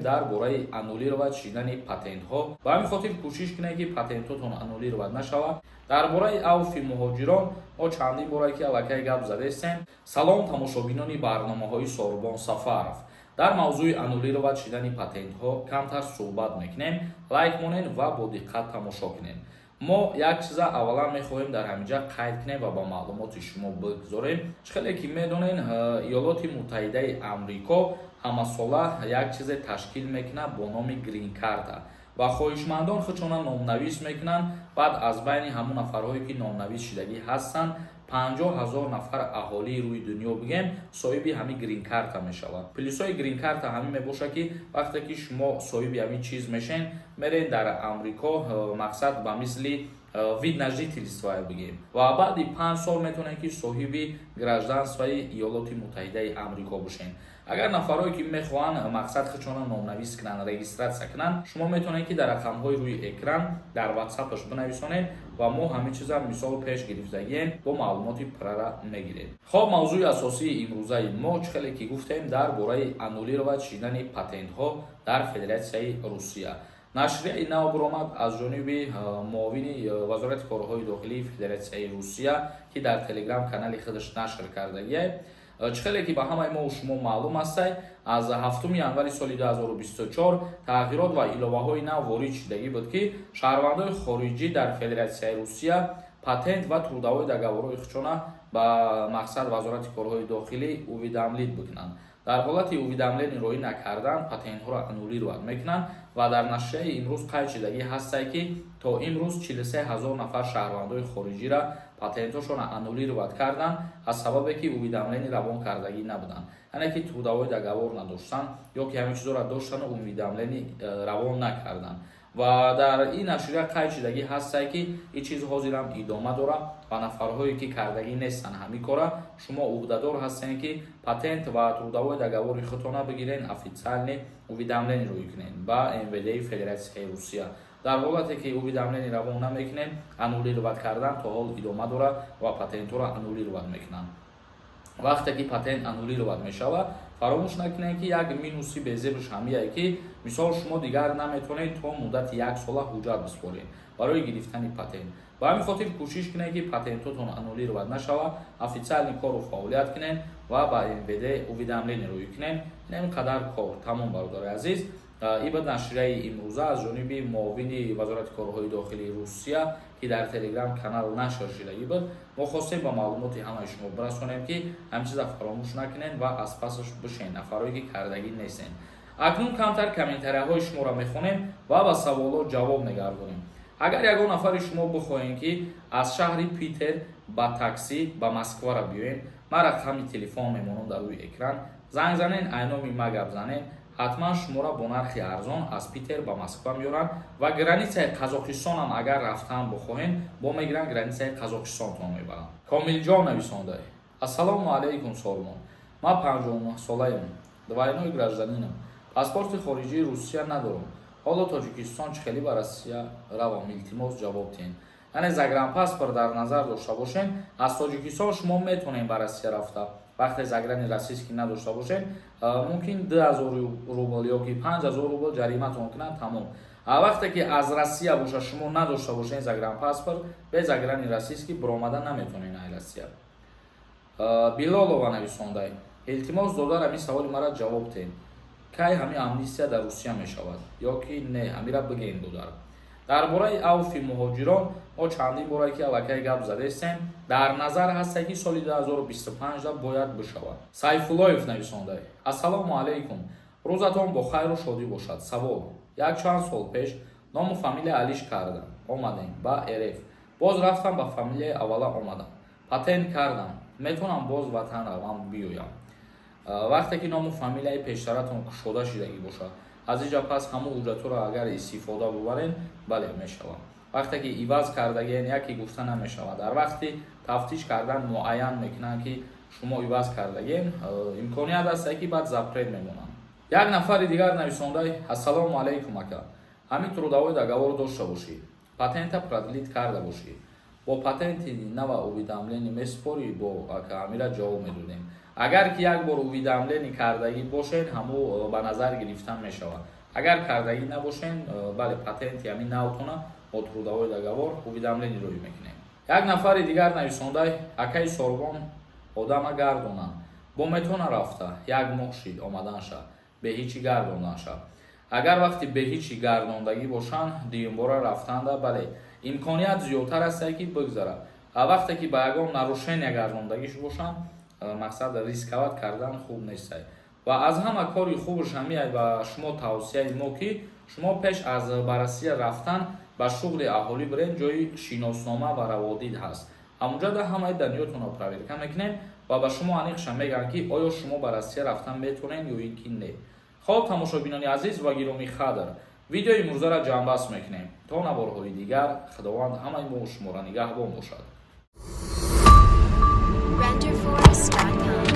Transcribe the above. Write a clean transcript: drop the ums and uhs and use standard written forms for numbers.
Дар бораи аннулировать шидани патентҳо. Ба ҳамин хотир кӯшиш кунед, ки патентҳотон аннулировать нашавад. Дар бораи авфи муҳоҷирон мо чандин боре ки аллакай гап задестем. Салом, тамошобинони барномаҳои Сорбон Сафаров. Дар мавзӯи аннулировать шидани патентҳо камтар суҳбат мекунем. Лайк монед ва бо диққат тамошо кунед. Мо як чиза аввалан мехоҳем дар ҳаминҷа қайд кунем ва ба маълумоти шумо бигзорем. Чӣ хеле ки медонен, Иёлоти Муттаҳидаи Амрико ҳамасола як чизе ташкил мекунад бо номи грин-карта ва хоҳишмандон худшона номнавис мекунанд. Баъд аз байни ҳамон нафарҳое, ки номнавис шудагӣ ҳастанд, 50 000 нафар аҳолии рӯи дунё бигем, соҳиби ҳамин грин-карта мешавад. Плюсҳои грин-карта ҳамин мебошад, ки вақте ки шумо соҳиби ҳамин чиз мешен, мерен дар Амрико, мақсад ба мисли вид на жительство бигем, ва баъди 5 сол метавонед, ки соҳиби гражданствои Иёлоти Муттаҳидаи Амрико бошед. Агар нафарое ки мехоҳанд, мақсад, худшона номнавис кунанд, регистрация кунанд, шумо метавонед, ки дар рақамҳои рӯи экран дар ватсапаш бинависонед ва мо ҳамин чиза мисол пеш гирифтагием, бо маълумоти пуррара мегирем. Хоб, мавзӯи асосии имрӯзаи мо, чӣ хеле ки гуфтем, дар бораи аннулировать шидани патентҳо дар Федератсияи Русия. Нашрияи нав баромад аз ҷониби муовини Вазорати корҳои дохилии Федератсияи Русия, ки дар Телеграм канали худаш нашр кардагие. Чӣ хеле ки ба ҳамаи мо шумо маълум астай, аз 7 январи соли 2024 тағйирот ва иловаҳои нав ворид шудагӣ буд, ки шаҳрвандои хориҷӣ дар Федератсияи Русия патент ва трудовой договорҳои худшона ба мақсад Вазорати корҳои дохилӣ уведомлить бикунанд. Дар ҳолати уведомление роӣ накардан, патентҳоро аннулировать мекунанд. Ва дар нашрияи имрӯз қайд шудагӣ ҳастае, ки то имрӯз 43 ҳазор нафар шаҳрвандои хориҷиро патентҳошонро аннулировать карданд, аз сабабе ки уведомление равон кардагӣ набуданд, яъне ки трудовой договор надоштанд ё ки ҳамин чизоро доштану уведомление равон накарданд. Ва дар ин нашрия қайд шудагӣ ҳастае, ки ин чиз ҳозирам идома дорад ва нафарҳое, ки кардагӣ нестанд ҳамин кора, шумо ӯҳдадор ҳастем, ки патент ва трудовой договори худтона бигирен, официальный уведомление рӯй кунед ба МВД Федератсияи Русия. Дар ҳолате ки уведомление равон намекунем, аннулировать кардан то ҳол идома дорад ва патентҳоро аннулировать мекунанд. Вақте ки патент аннулировать мешавад, фаромӯш накунед, ки як минуси безебш ҳамияе, ки мисол шумо дигар наметавонед то муддати як сола ҳуҷҷат бисупоред барои гирифтани патент. Ба ҳамин хотир кӯшиш кунед, ки патентҳотон аннулировать нашавад, официальный кору фаъолият кунед ва ба МВД уведомление рӯй кунед. Ин қадар кор тамом, бародари азиз. Ибад нашрияи имрӯза аз ҷониби муовини Вазорати корҳои дохилии Русия, ки дар Телеграм канал нашр шудагӣ буд. Мо хостем ба маълумоти ҳамаи шумо бирасонем, ки ҳамин чиза фаромӯш накунед ва аз пасаш бишен, нафарое ки кардагӣ нестен. Акнун камтар комментарияҳои шуморо мехонем ва ба саволот ҷавоб мегардонем. Агар ягон нафари шумо бихоҳем, ки аз шаҳри Питер ба таксӣ ба Москвара биёем, ман рақами телефон мемонам дар рӯи экран. Занг занен, айноми ма гап занен, ҳатман шуморо бо нархи арзон аз Питер ба Москва меоранд. Ва границаи Қазоқистонам агар рафтан бихоҳем, бо мегиранд, границаи Қазоқистонтон мебаранд. Комилҷон нависонда: «Ассалому алайкум, Сормон. Ман 59-солаем, двойной гражданинам, паспорти хориҷии Русия надорам. Ҳоло Тоҷикистон чӣ хеле ба Россия равам? Илтимос, ҷавоб диҳем». Яъне загранпаспорт дар назар дошта бошем, аз Тоҷикистон шумо метавонем ба Россия рафта. Вақте заграни российский надошта бошем, мумкин 2000 рубл ё ки 5000 рубл ҷариматон кунанд, тамом. А вақте ки аз Россия боша, шумо надошта бошед загранпаспорт, бе заграни российский биромада наметавонед ай Россия. Билолова нависондай: «Илтимос, додар, ҳамин саволи мара ҷавоб диҳед. Кай ҳамин амнистия дар Русия мешавад ё ки не, ҳамира бигӯем, додар». Дар бораи авфи муҳоҷирон мо чандин боре ки аллакай гап задестем. Дар назар ҳасте, ки соли 2025 бояд бишавад. Сайфуллоев нависонда: «Ассалому алайкум, рӯзатон бо хайру шодӣ бошад. Савол: як чанд сол пеш ному фамилия алиш кардам, омадем ба РФ, боз рафтам, ба фамилияи аввала омадам, патент кардам, метавонам боз ватан равам биёям?» Вақте ки ному фамилияи пештаратон кушода шудагӣ бошад, аз инҷа пас ҳамон ҳуҷҷатҳоро агар истифода бубарен, бале, мешавад. Вақте ки иваз кардагиен, яке гуфта намешавад. Дар вақти тафтиш кардан муайян мекунанд, ки шумо иваз кардагиен, имконият аст, ки баъд запрет мемонанд. Як нафари дигар нависондай: «Ассалому алайкум, ака. Ҳамин трудовой договор дошта бошӣ, патента продлить карда бошӣ, бо патенти нава уведомление месупорӣ бо? Ака, ҳамира ҷавоб медодем». Агар ки як бор уведомление кардагӣ бошед, ҳаму ба назар гирифта мешавад. Агар кардагӣ набошен, бале, патенти ҳамин навтона бо трудовой договор уведомление рӯй мекунем. Як нафари дигар нависондай: «Акаи Сорбон, одама гардонанд, бо метона рафта, як моҳ шид омаданша, беҳичи гардонданша». Агар вақти беҳичи гардондагӣ бошанд, дуюмбора рафтанда, бале, имконият зиёдтар астае, ки бигзарад. А вақте ки ба ягон нарушения гардондагиш бошанд, мақсад, рисковать кардан хуб нестай. Ва аз ҳама кори хубаш ҳамиай, ба шумо тавсияи мо, ки шумо пеш аз ба Россия рафтан ба шуғли аҳолӣ бирен, ҷои шиноснома ва раводид ҳаст. Ҳамунҷода ҳамаи данныетонро проверка мекунем ва ба шумо аниқша мегӯянд, ки оё шумо ба Россия рафтан метавонед ё ин ки не. Хоб, тамошобинони азиз ва гиромӣ қадр, видеои имрӯзаро ҷамъбаст мекунем. То наворҳои дигар Худованд ҳамаи мо шуморо нигаҳбон бошад. Renderforest.com.